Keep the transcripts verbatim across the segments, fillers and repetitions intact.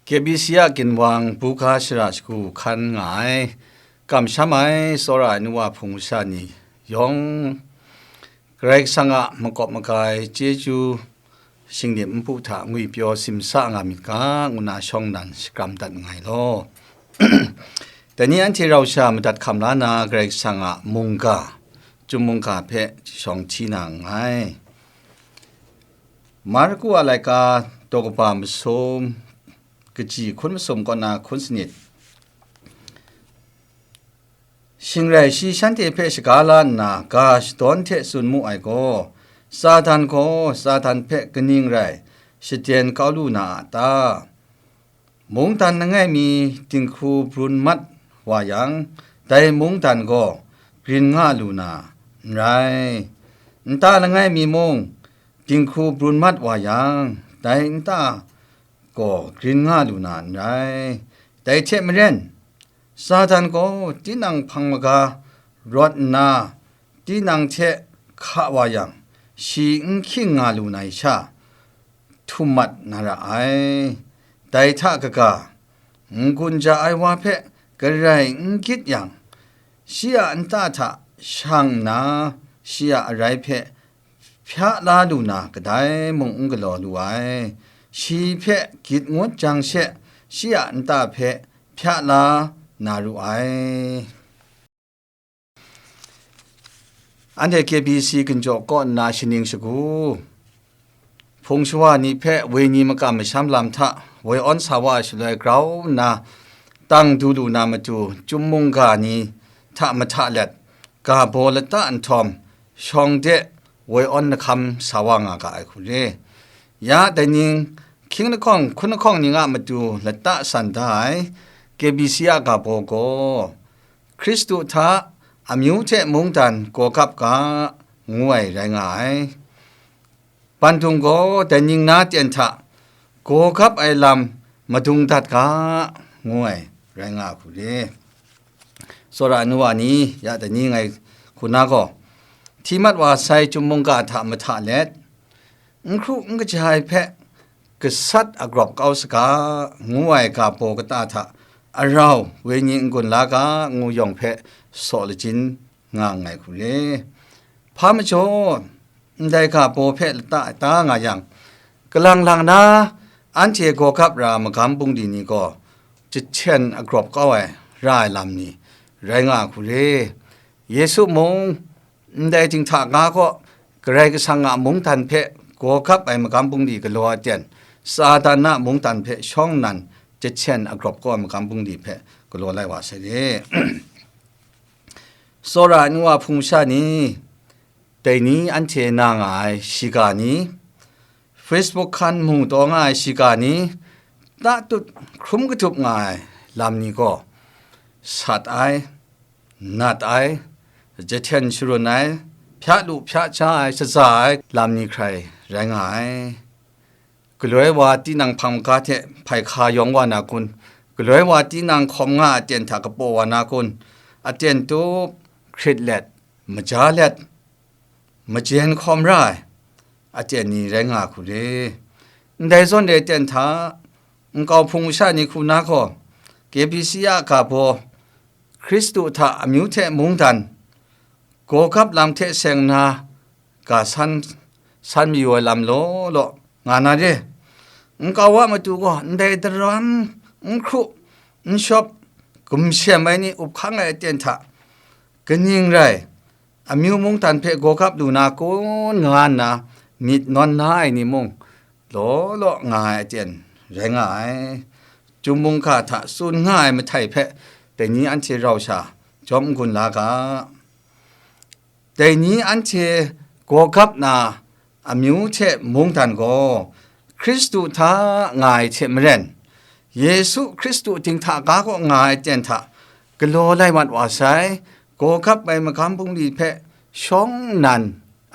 K B C a ginwang buga shara shagu hkan nga ai, kamsham ai tsawra ai nu wa hpung masha ni yawng, Karai Kasang a makawp maga ai chyeju shinglim npu hta ngwipyaw simsa nga myit ga, ngu na shawng nnan shakram dat nngai law. Dai ni anhte rau sha madat hkam la na, Karai Kasang a mungga, Chyum mungga hpe shawng hti na nngai. Marku a laika daw kaba masum, kaji hkun masum kaw na hkun sanit. Shing rai shi shanhte hpe shaga la nna, ga shadawn hte tsun mu ai gaw, Satan gaw Satan hpe kaning rai shaden kau lu na a ta? Mungdan langai mi dinghku brun mat wa yang, dai mungdan gaw grin nga lu na n rai. Nta langai mi mung dinghku brun mat wa yang, dai nta gaw grin nga lu na n rai. Dai hte maren, Satan gaw tinang hpang maga rawt nna, tinang hte hka wa yang, shi n hkying nga lu na ai sha, htum mat na ra ai. Dai hta kaga, n-gun ja ai wa hpe garai n gyit yang, shi a nta hta shang nna, shi a arai hpe hpya la lu na kadai mung n galaw lu ai. Shi hpe gyit ngut jang she, shi a nta hpe hpya la na ru ai. Anhte K B C ginjaw kaw nna shaning shagu, hpung shawa ni hpe wenyi makam masham lam hta woi awn sa wa ai shaloi grau nna tang du lu na matu, Chyum mungga ni hta mahta let, ga baw lata nhtawm, shawng de woi awn lahkam sa wa nga ga ai hku re. Ya dai ning, hkying lahkawng hkun lahkawng ning a matu lata san da ai, K B C a ga baw gaw, Hkristu hta amyu hte mungdan gaw gap ga, ngu ai rai nga ai. Bandung gaw dai ning na ten hta gaw gap ai lam madung dat ga, ngu ai rai nga hku re. Tsawra nu wa ni, ya dai ni ngai hku na gaw, hti mat wa sai Chyum mungga hta mahta let, n hkru n kaja ai hpe gasat agrawp kau saga, ngu ai ga baw kata hta arau wenyi n-gun la ga, ngu yawng hpe saw lachin nga nngai hku re. Hpa majaw, ndai ga baw hpe lata ai ta nga yang, kalang lang na anhte gaw gap ra magam bungli ni gaw, jahten agrawp kau ai ra ai lam ni rai nga hku re. Yesu mung, ndai dinghta ga kaw Karai Kasang a mungdan hpe gaw gap ai magam bungli galaw ai ten, Satan a mungdan hpe shawng nnan jahten agrawp kau ai magam bungli hpe galaw lai wa sai re. Tsawra ai nu wa hpung sha ni, dai ni anhte na nga ai shiga ni, Facebook hkan mu taw nga ai shiga ni, tatut hkrum katup nga ai lam ni gaw, sat ai, nat ai, jahten sharun ai, hpya lu hpya ja ai, shaza ai lam ni hkrai rai nga ai. Galoi wa tinang hpang maga hte hpai hka yawng wa na kun? Galoi wa tinang hkawm nga aten hta kapaw wa na kun? Aten tup, hkrit let, maja let, majen hkawm ra ai aten ni rai nga hku re. Ndai zawn re aten hta, nkau hpung masha ni hku na gaw, K B C a ga baw, Hkristu hta amyu hte mungdan, gaw gap lam hte seng nna, ga san, san mayu ai lam law law nga na re. Nkau a matu gaw ndai daram, n hkru, n shawp, gumshem ai ni up hkang ai aten hta, kaning rai, amyu mungdan hpe gaw gap lu na kun, nga nna myit nawn na ai ni mung, law law nga ai aten rai nga ai. Chyum mungga hta tsun nga ai mahtai hpe dai ni anhte rau sha jawm n-gun la ga. Dai ni anhte gaw gap na amyu hte mungdan gaw Hkristu hta nga ai hte maren, Yesu Hkristu dinghta ga kaw nga ai aten hta galaw lai mat wa sai, gaw gap ai magam bungli hpe shawng nnan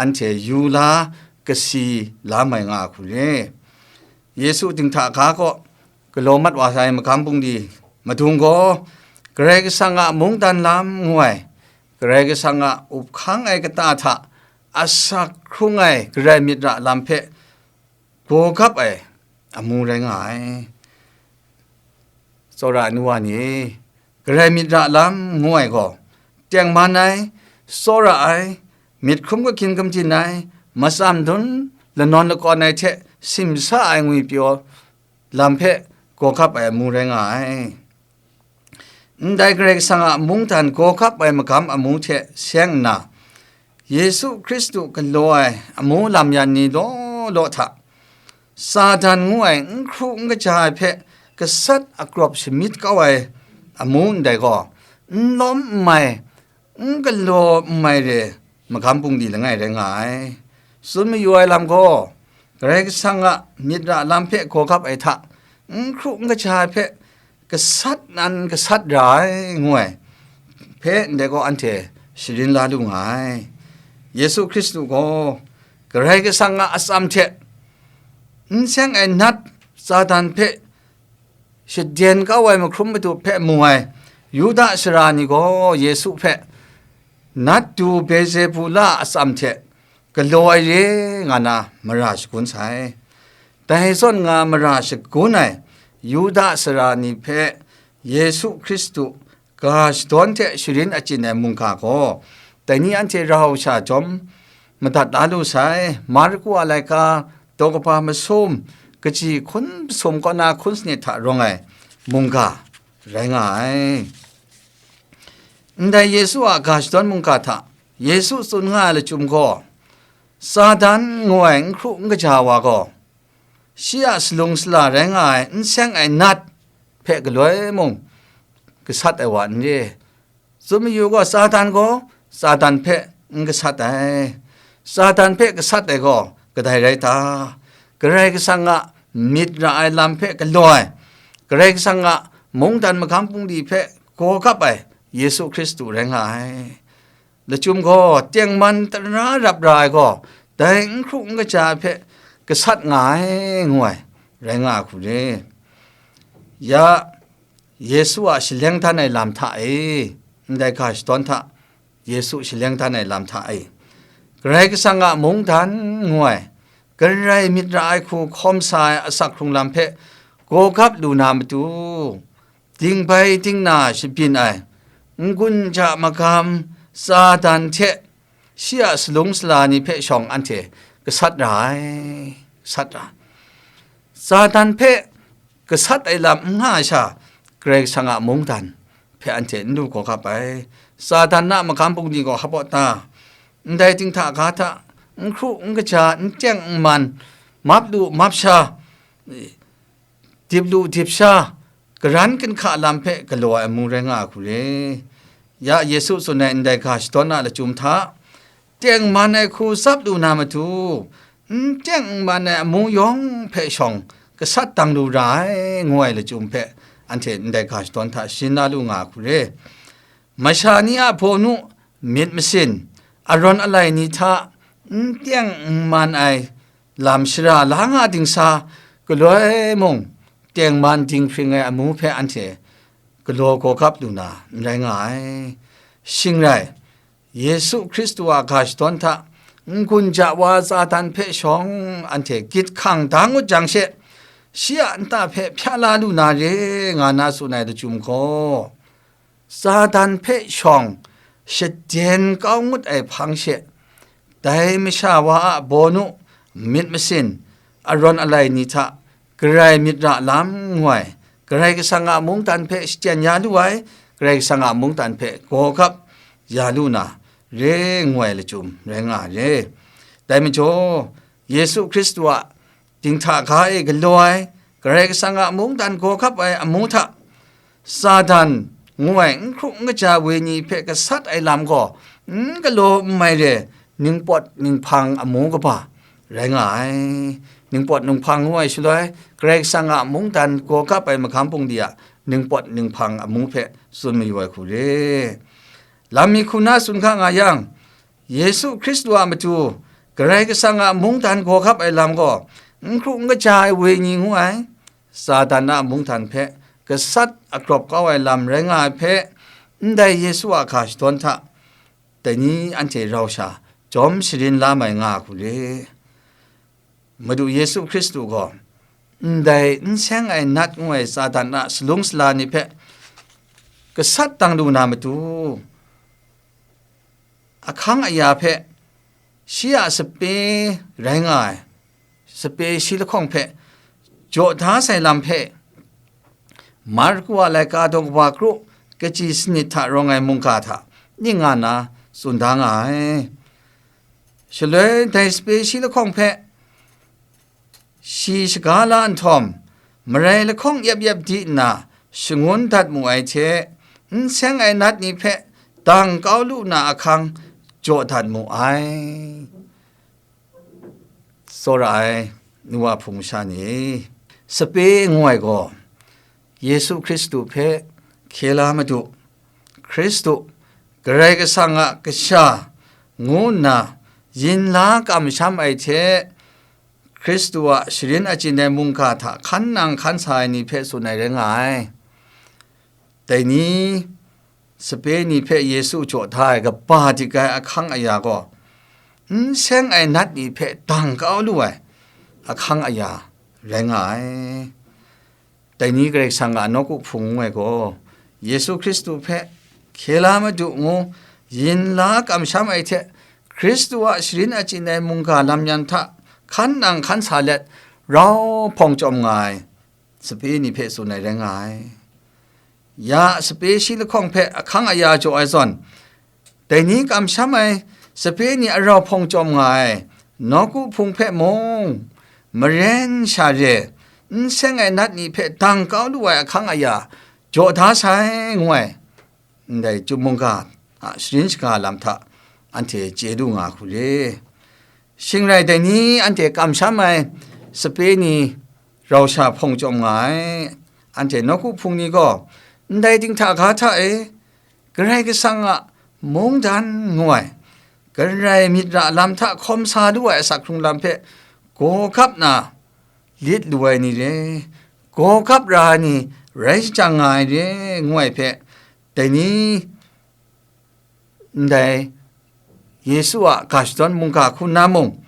anhte yu la kasi la mai nga hku re. Yesu dinghta ga kaw galaw mat wa sai magam bungli madung gaw, Karai Kasang a mungdan lam ngu ai, Karai Kasang a up hkang ai kata hta asak hkrung ai garai myit ra lam hpe gaw gap ai amu rai nga ai. Tsawra ai nu wa ni, Karai myit ra lam ngu ai gaw, tengman ai, tsawra ai, myit hkrum kahkyin gamjin ai, matsam dun lanawn lakawn ai hte simsa ai ngwipyaw lam hpe gawgap ai amu rai nga ai. Ndai Karai Kasang a mungdan gawgap ai magam amu hte seng nna, Yesu Hkristu galaw ai amu lam yan ni law law hta, Satan ngu ai n hkru n kaja ai hpe gasat agrawp shamyit kau ai amu ndai gaw, n lawm n mai, n galaw n mai re magam bungli langai rai nga ai. Tsun mayu ai lam gaw, Karai Kasang a myit ra lam hpe gawgap ai hta, n hkru n kaja ai hpe gasat nan gasat ra ai, ngu ai hpe ndai gaw anhte sharin la lu nga ai. Yesu Hkristu gaw Karai Kasang a atsam hte n seng ai nat Satan hpe shaden kau ai mahkrum madu hpe mu ai Yuda sara ni gaw Yesu hpe nat du Bezebula a atsam hte galaw ai re nga na mara shagun sai. Dai zawn nga mara shagun ai Yuda sara ni hpe Yesu Hkristu ga shadawn hte sharin achyin ai mungga gaw, dai ni anhte rau sha jawm madat la lu sai. Marku a laika daw kaba masum, kaji hkun masum kaw na hkun sanit hta rawng ai mungga rai nga ai. Ndai Yesu a ga shadawn mungga hta Yesu tsun nga ai lachyum gaw, Satan ngu ai n hkru n kaja wa gaw, shi a salung sala rai nga ai n seng ai nat hpe galoi mung gasat ai wa n re? Tsun mayu gaw, Satan gaw Satan hpe n gasat ai. Satan hpe gasat ai gaw kadai rai ta? Karai Kasang a myit ra ai lam hpe galaw ai, Karai Kasang a mungdan magam bungli hpe gawgap ai Yesu Hkristu rai nga ai. Lachyum gaw, tengman tara rap ra ai gaw, dai n hkru n kaja ai hpe gasat nga ai, ngu ai, rai nga ai hku re. Ya, Yesu a shaleng dan ai lam hta e, ndai ga shadawn hta, Yesu shaleng dan ai lam hta e, Karai Kasang a mungdan ngu ai, Karai myit ra ai hku hkawm sa ai asak hkrung lam hpe gawgap lu na matu, dingbai dingna shabyin ai, n-gun ja magam Satan hte shi a salung sala ni hpe shawng anhte gasat ra ai, gasat ra ai. Satan hpe gasat ai lam n nga ai sha, Karai Kasang a mungdan hpe anhte n lu gawgap ai. Satan a magam bungli gaw hpaw ta, ndai dinghta ga hta, n hkru n kaja, n teng n man, map lu map sha, dip lu dip sha, karan ginhka lam hpe galaw ai amu rai nga ai hku re. Ya Yesu tsun ai ndai ga shadawn a lachyum hta, tengman ai hku tsap lu na matu, n teng n man ai amu yawng hpe shawng gasat dang lu ra ai, ngu ai lachyum hpe anhte ndai ga shadawn hta sharin la lu nga ai hku re. Masha ni a bawnu myit masin, arawn alai ni hta n teng n man ai lam shara la nga dingsa, galoi mung tengman dinghpring ai amu hpe anhte galaw gawgap lu na n rai nga ai. Shing rai, Yesu Hkristu a ga shadawn hta n-gun ja wa Satan hpe shawng anhte gyit hkang da ngut jang she, shi a nta hpe hpya la lu na re nga na tsun ai lachyum gaw, Satan hpe shawng shaden kau ngut ai hpang she, dai masha wa a bawnu myit masin, arawn alai ni hta Karai myit ra lam ngu ai, Karai Kasang a mungdan hpe shachyen ya lu ai, Karai Kasang a mungdan hpe gawgap ya lu na re ngu ai lachyum rai nga ai re. Dai majaw, Yesu Hkristu a dinghta ga e galaw ai, Karai Kasang a mungdan gawgap ai amu hta, Satan ngu ai n hkru n kaja wenyi hpe gasat ai lam gaw, n galaw n mai re, ningpawt ninghpang amu kaba rai nga ai. Ningpawt ninghpang ngu ai shaloi, Karai Kasang a mungdan gawgap ai magam bungli a ningpawt ninghpang amu hpe tsun mayu ai hku re. Lam mi hku na tsun hka nga yang, Yesu Hkristu a matu Karai Kasang a mungdan gawgap ai lam gaw, n hkru n kaja ai wenyi ngu ai, Satan a mungdan hpe gasat agrawp kau ai lam rai nga ai hpe, ndai Yesu a ga shadawn hta, dai ni anhte rau sha jawm sharin la mai nga ai hku re. Madu Yesu Hkristu gaw ndai n seng ai nat ngu ai Satan a salung sala ni hpe gasat dang lu na matu, ahkang aya hpe, shi a sape rai nga ai, sape shi lahkawng hpe jaw da sai lam hpe, Marku a laika daw kaba kru kaji sanit hta rawng ai mungga hta ning nga nna tsun da nga ai. Shaloi dai sape shi lahkawng hpe shi shaga la nhtawm, marai lahkawng yep yep di nna shangun dat mu ai hte, n seng ai nat ni hpe dang kau lu na ahkang jaw dat mu ai. Tsawra ai nu wa hpung masha ni, sape ngu ai gaw, Yesu Hkristu hpe hkye la Madu, Hkristu, Karai Kasang a Kasha, ngu nna yin la kamsham ai hte, Hkristu a sharin achyin ai mungga hta hkan nang hkan sa ai ni hpe tsun ai rai nga ai. Dai ni, sape ni hpe Yesu jaw da ai kaba dik ai ahkang aya gaw, n seng ai nat ni hpe dang kau lu ai ahkang aya rai nga ai. Dai ni Karai Kasang a nawku hpung ngu ai gaw, Yesu Hkristu hpe hkye la Madu ngu yin la kamsham ai hte, Hkristu a sharin achyin ai mungga lam yan hta hkan nang hkan sa let, rau hpawng chyawm nga ai sape ni hpe tsun ai rai nga ai. Ya sape shi lahkawng hpe ahkang aya jaw ai zawn, dai ni kamsham ai sape ni a rau hpawng chyawm nga ai nawku hpung hpe mung, maren sha re, n seng ai nat ni hpe dang kau lu ai ahkang aya jaw da sai, ngu ai, ndai Chyum mungga a sharin shaga lam hta anhte chye lu nga hku re. Shing rai, dai ni anhte kamsham ai sape ni rau sha hpawng chyawm nga ai. Anhte nawku hpung ni gaw, ndai dinghta ga hta e, Karai Kasang a mungdan ngu ai, Karai myit ra lam hta hkawm sa lu ai asak hkrung lam hpe gaw gap na lit lu ai ni re, gaw gap ra ai ni rai shajang nga ai re, ngu ai hpe, dai ni ndai Yesu a ga shadawn mungga hku na mung,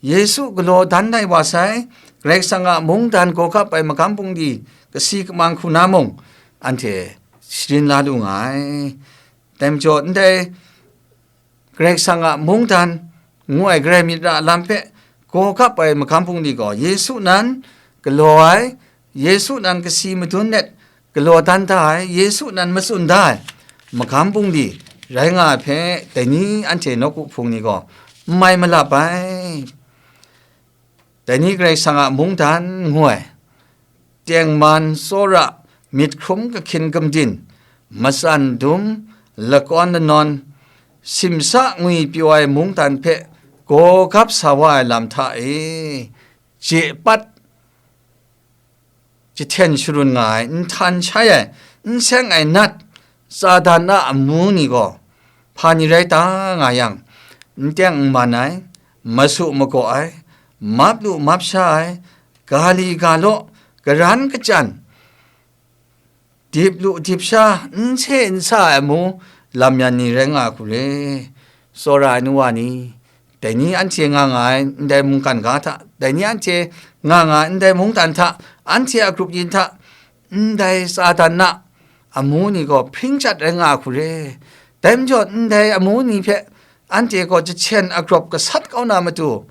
Yesu galaw dan ai wa sai, Karai Kasang a mungdan gaw gap ai magam bungli kasi kamang hku na mung, anhte sharin la lu nga ai. Dai majaw, ndai Karai Kasang a mungdan ngu ai Karai myit ra lam hpe gaw gap ai magam bungli gaw, Yesu nan galaw ai, Yesu nan kasi madun let galaw dan da ai, Yesu nan matsun da ai magam bungli rai nga ai hpe, dai ni anhte nawku hpung ni gaw n mai malap ai. Dai ni Karai Kasang a mungdan ngu ai, tengman tsawra, myit hkrum kahkyin gamdin, matsan dum, lakawn lanawn, simsa ngwi pyaw ai mungdan hpe gaw gap sa wa ai lam hta e, je pat jahten sharun nga ai, nhtan shai ai, n seng ai nat, Satan a amu ni gaw, hpa ni rai ta nga yang, n teng n man ai, masu magaw ai, map lu map sha ai, ga li ga law, garan kachyan, dip lu dip sha, n se n sa ai amu lam yan ni rai nga hku re. Tsawra ai nu wa ni, dai ni anhte nga nga ai ndai mungkan ga hta, dai ni anhte nga nga ai ndai mungdan hta, anhte a grup yin hta, ndai Satan a amu ni gaw hpring chyat rai nga hku re. Dai majaw, ndai amu ni hpe anhte gaw jahten agrawp gasat kau na matu,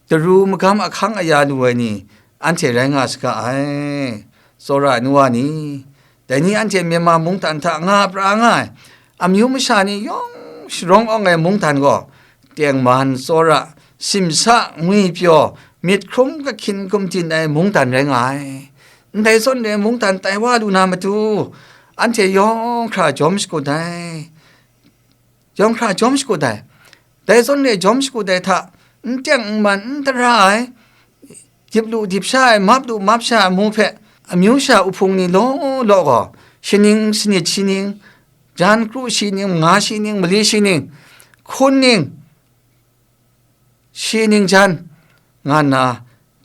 daru magam ahkang aya lu ai ni anhte rai nga saga ai. Tsawra ai nu wa ni, dai ni anhte Myanmar mungdan hta nga pra nga ai, amyu masha ni yawng sharawng awng ai mungdan gaw, tengman tsawra, simsa ngwi pyaw, myit hkrum kahkyin gumdin ai mungdan rai nga ai. Ndai zawn re mungdan tai wa lu na matu, anhte yawng hkra jawm shakut ai. Yawng hkra jawm shakut ai. Dai zawn re jawm shakut ai hta, n teng n man n tara ai, dip lu dip sha ai, map lu map sha ai amu hpe, amyu sha uhpung ni law law gaw, shaning sanit shi ning, jan kru shi ning, manga shi ning, mali shi ning, hkun ning, shi ning jan, nga nna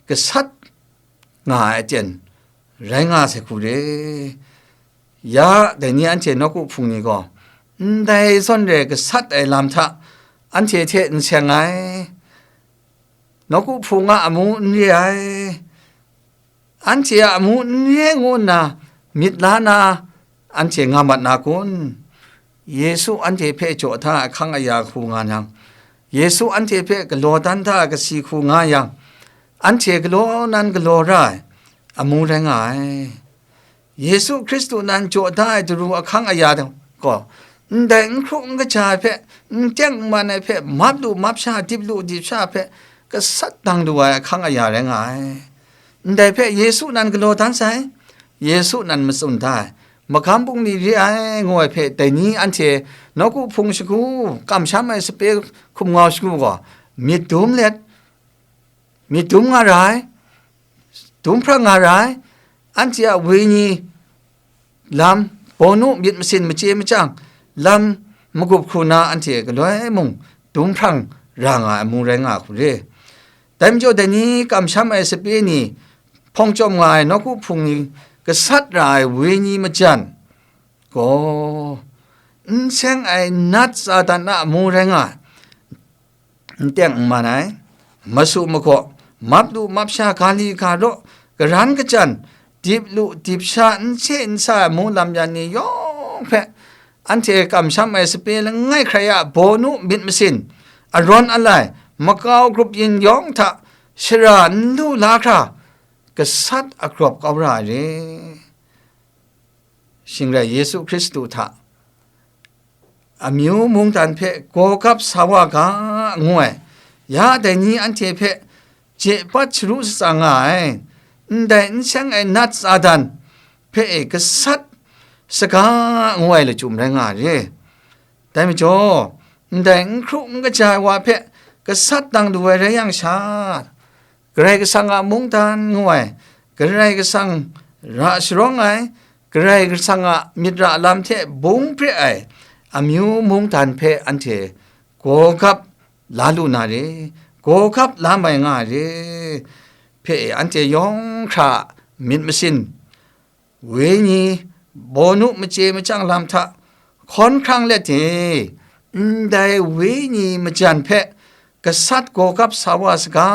gasat nga ai aten rai nga sai hku re. Ya, dai ni anhte nawku hpung ni gaw, ndai zawn re gasat ai lam hta anhte hte n seng ai, nawku hpung a amu n re ai, anhte a amu n re ngu nna myit la na anhte nga mat na kun? Yesu anhte hpe jaw da ai hkang aya hku nga yang, Yesu anhte hpe galaw dan da ai kasi hku nga yang, anhte galaw nan galaw ra ai amu rai nga ai. Yesu Hkristu nan jaw da ai daru ahkang aya gaw, ndai n hkru n kaja ai hpe, n teng n man ai hpe, map lu map sha, dip lu dip sha hpe, gasat dang lu ai ahkang aya rai nga ai. Ndai hpe Yesu nan galaw dan sai, Yesu nan matsun da ai, magam bungli re ai, ngu ai hpe, dai ni anhte nawku hpung shagu, kamsham ai sape hkum ngau shagu gaw, myit dum let, myit dum nga ra ai, dum hprang nga ra ai, anhte a wenyi lam, bawnu myit masin machye machyang, lam magup hku na anhte galoi mung dum hprang ra nga ai amu rai nga hku re. Dai majaw, dai ni kamsham ai sape ni hpawng chyawm nga ai nawku hpung ni gasat ra ai wenyi majan gaw, n seng ai nat Satan a amu rai nga ai. N teng n man ai, masu magaw, map lu map sha, ga li ga raw, garan gajan, dip lu dip sha, n se n sa ai amu lam yan ni yawng hpe, anhte kamsham ai sape langai hkrai a bawnu myit masin, arawn alai, makau grup yin yawng hta shara n lu la hkra, gasat agrawp kau ra ai re. Shing rai Yesu Hkristu hta amyu mungdan hpe gawgap sa wa ga, ngu ai, ya dai ni anhte hpe je pat sharu shatsang nga ai, ndai n seng ai nat Satan hpe e gasat saga, ngu ai lachyum rai nga re. Dai majaw, ndai n hkru n kaja ai wa hpe gasat dang lu ai rai yang sha, Karai Kasang a mungdan ngu ai, Karai Kasang ra sharawng ai, Karai Kasang a myit ra lam hte bung pre ai amyu mungdan hpe anhte gawgap la lu na re, gawgap la mai nga re, hpe anhte yawng hkra myit masin, wenyi, bawnu machye machyang lam hta hkawn hkrang let e, ndai wenyi majan hpe gasat gawgap sa wa saga,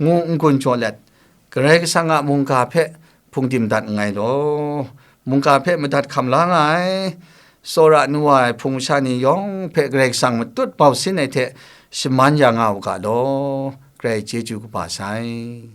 ngu n-gun jaw let, Karai Kasang a mungga hpe hpungdim dat nngai law, mungga hpe madat hkam la nga ai, tsawra nu wa ai hpung masha ni yawng hpe Karai Kasang matut bau sin ai hte shaman ya nga u ga law, Karai chyeju kaba sai.